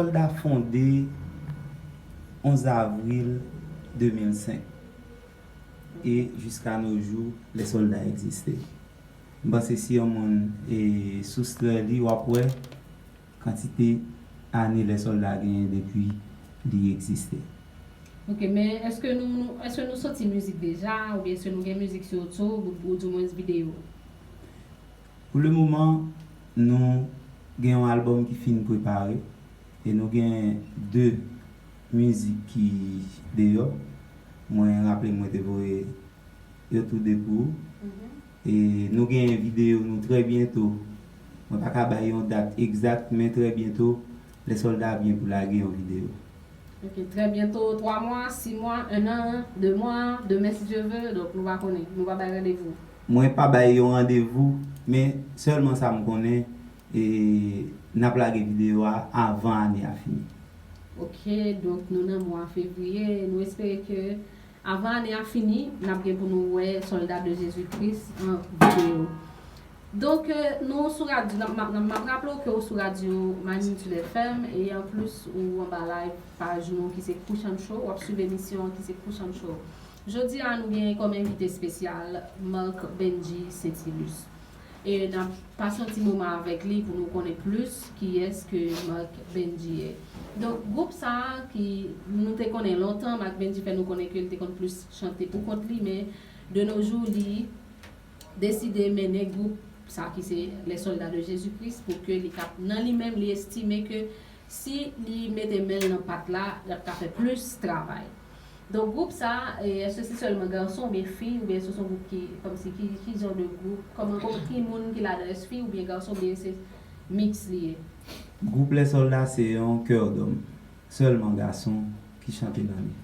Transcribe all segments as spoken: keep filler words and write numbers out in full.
Sòlda fonde onz avril de mil senk e jiska no jou, lè Sòlda egziste. M panse si yon moun e soustrè li, w ap wè kantite ane lè Sòlda genyen depi li egziste. Ok, men èske nou, nou, èske nou soti mizik deja, oubyen èske nou gen mizik sou YouTube, ou, ou dimwens videyo? Pou le moman, nou gen yon albòm ki fin prepare e nou gen de mizik ki deyò. Mwen raple mwen te voye yo tou de pou ou. E nou gen videyo nou trè byento. Mwen pa ka bay yon dat egzak, men trè byento, lè Sòlda byen pou lage yon videyo. Ok, trè byento, twa mwa, sis mwa, en an, de mwa, demen si Dye ve, donk nou pa konnen, nou pa bay randevou. Mwen pa bay yon randevou, men sèlman sa m konnen, e n ap lage videyo a avan ane a fini. Ok, donk nou nan mwa fevriye, nou espere ke avan ane a fini, n ap gen pou nou wè Sòlda de Jezi Kris an videyo. Donk, euh, nou sou radyo, n ap, m ap, m ap raple w ke w sou radyo Magnitude F M, e anplis ou anba live paj nou ki se Christian Show, w ap swiv emisyon an ki se Christian Show. Jodi a, nou gen kòm envite espesyal Marc Benji Saintilus. E n ap pase yon ti moman avèk li pou nou konnen plis kiyès ke Marc Benji ye. Donk, gwoup sa a ki nou te konnen lontan, Marc Benji fè nou konnen ke li te konn plis chante pou kont li, men de nos jours, li deside mennen gwoup sa ki se Les Soldats de Jésus-Christ pou ke li ka, nan li menm, li estime ke si li mete men l nan pat la, l ap ka fè plis travay. Donk, gwoup sa a, e, èske se sèlman gason oubyen fi, oubyen èske se yon gwoup ki, kòmsi, ki, ki jan de gwoup, kòman, kòman, ki moun ki ladan, èske fi oubyen gason, oubyen se miks li ye? Gwoup Les Soldats se yon kè dòm, sèlman gason ki chante nan li.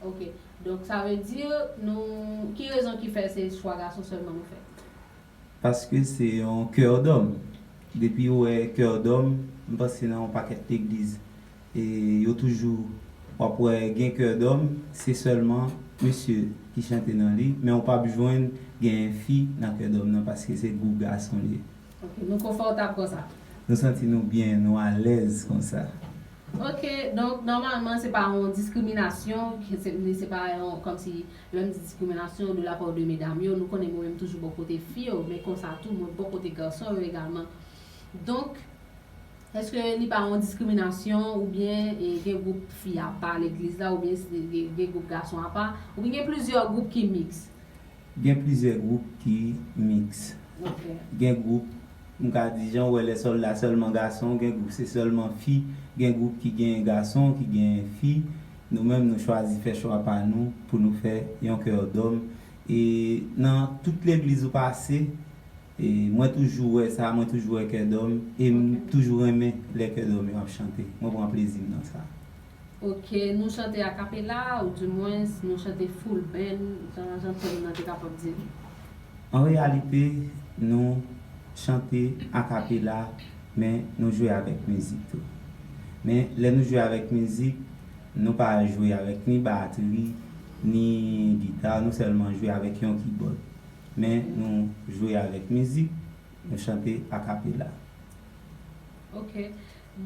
Ok. Donk, sa vle di, nou, ki rezon ki fè se chwa gason sèlman nou fè? Paske se yon kè dòm. Depi ou wè kè dòm, m panse nan yon pakèt legliz, e yo toujou, w ap wè gen kè dòm, se sèlman mesye ki chante nan li, men ou p ap jwenn gen fi nan kè dòm nan, paske se gwoup gason li ye. Ok, nou konfòtab konsa. Nou santi nou byen, nou alèz konsa. Ok, donk, nòmalman, se pa yon diskriminasyon, se, se pa yon, kòmsi, lè m di diskriminasyon de la part de medam yo, nou konnen mwen menm toujou bò kote fi yo, men konsa tou, mwen bò kote gason yo egalman. Donk, èske li pa yon diskriminasyon, oubyen, e, gen gwoup fi apa legliz la, oubyen se gen, gen gwoup gason apa, oubyen gen plizyè gwoup ki miks? Gen plizyè gwoup ki miks. Ok. Gen gwoup, m ka di, jan w wè Les Soldats sèlman gason, gen gwoup se sèlman fi, gen gwoup ki gen gason, ki gen fi. Nou menm, nou chwazi fè chwa pa nou pou nou fè yon kè dòm. E nan tout legliz ou pase, e mwen toujou wè sa, mwen toujou wè kè dòm, e m toujou renmen lè kè dòm yo ap chante. Mwen pran plezi m nan sa. Ok, nou chante akapela, oudimwens, nou chante full band, jan, jan tèm nan te kapab di nou? An reyalite, nou chante akapela, men nou jwe avèk mizik tou. Men lè nou jwe avèk mizik, nou pa jwe avèk ni batri, ni gita, nou sèlman jwe avèk yon kibòd. Men nou jwe avèk mizik, nou chante akapela. Ok.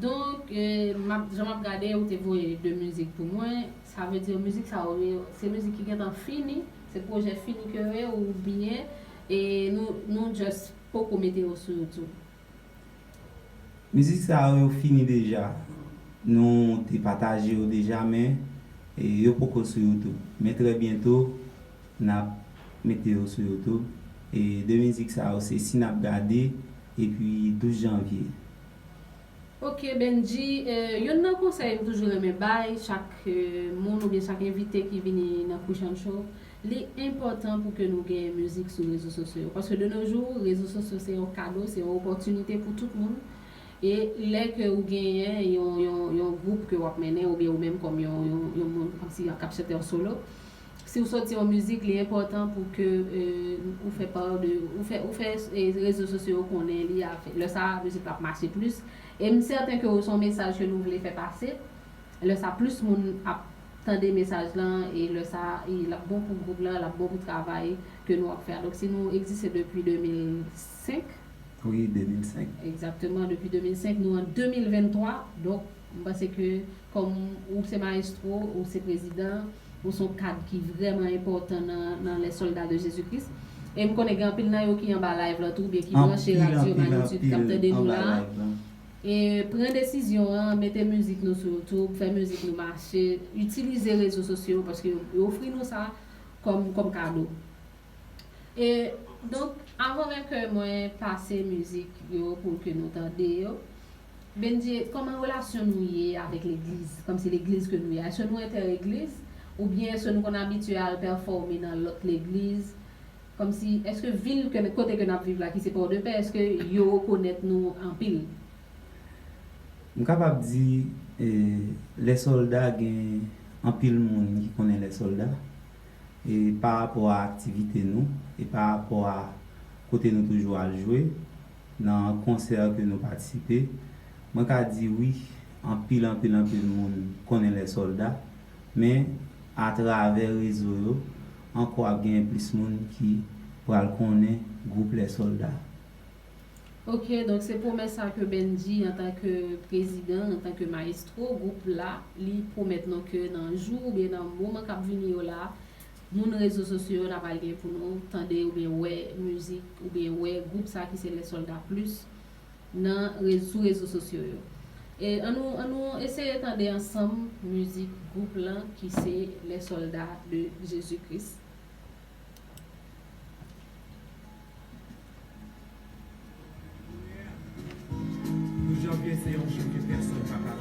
Donk, e, m ap, jan m ap gade, ou te voye de mizik pou mwen. Sa vle di mizik sa yo, se mizik ki gentan fini, se pwojè fini ke yo ye, oubyen, e, nou, nou just poko mete yo sou YouTube? Mizik sa yo, yo fini deja. Nou te pataje yo deja, men, e, yo poko sou YouTube. Men trè byento, n ap mete yo sou YouTube. E de mizik sa yo, se Si n ap gade, epi douz janvye. Ok, Bendji, e, youn nan konsèy m toujou renmen bay chak, e, moun oubyen chak envite ki vini nan Christian Show, li enpòtan pou ke nou gen mizik sou rezo sosyo yo. Paske de nos jours, rezo sosyo se yon kado, se yon opòtinite pou tout moun. E lè ke ou genyen yon, yon, yon gwoup ke w ap mennen, oubyen ou menm kòm yon, yon, yon moun, kòmsi k ap chante an solo, si w soti yon mizik, li enpòtan pou ke, e, ou fè pa de, ou fè, ou fè, e, rezo sosyo yo konnen li a fè. Lè sa a, mizik la ap mache plis. E m sèten ke se yon mesaj ke nou vle fè pase. Lè sa a, plis moun ap tande mesaj lan, e lè sa a, e l ap bon pou gwoup lan, l ap bon pou travay ke nou ap fè a. Donk, si nou egziste depi de mil senk, Wi, de mil senk. Egzakteman, depi de mil senk, nou an de mil venntwa, donk, M panse ke kòm ou se mayestwo, ou se prezidan, ou se yon kad ki vrèman enpòtan nan, nan Les Soldats de Jésus-Christ. E m konnen gen anpil nan yo ki anba live la tou, oubyen ki branche radyo Magnitude, k ap tande nou la. E pran desizyon an, mete mizik nou sou YouTube, fè mizik nou mache, itilize rezo sosyo yo, paske yo ofri nou sa kòm, kòm kado. E donk, avan menm ke mwen pase mizik yo pou ke nou tande yo, Bendji, kòman relasyon nou ye avèk legliz? Kòmsi legliz ke nou ye, èske nou entè-egliz? Oubyen èske nou konn abitye al pèfòme nan lòt legliz? Kòmsi, èske vil ke, kote ke n ap viv la, ki se Pòdepè, èske yo rekonèt nou anpil? M kapab di, e, Les Soldats, gen anpil moun ki konnen Les Soldats. E pa rapò a aktivite nou, e pa rapò a kote nou toujou al jwe, nan konsè ke nou patisipe, mwen ka di wi, anpil, anpil, anpil moun konnen Les Soldats, men atravè rezo yo, ankò ap genyen plis moun ki pral konnen gwoup Les Soldats. Ok, donk se pwomès sa ke Bendji, antanke prezidan, antanke mayestwo gwoup la, li pwomèt nou ke nan jou oubyen nan moman k ap vini yo la, moun rezo sosyo yo, n a pral gen pou nou tande oubyen wè mizik oubyen wè gwoup sa ki se Les Soldats Plus nan re- sou rezo sosyo yo. E ann nou, ann nou eseye tande ansanm mizik gwoup lan ki se Les Soldats de Jésus-Christ. Douz janvye se yon jou ke pèsonn pa ka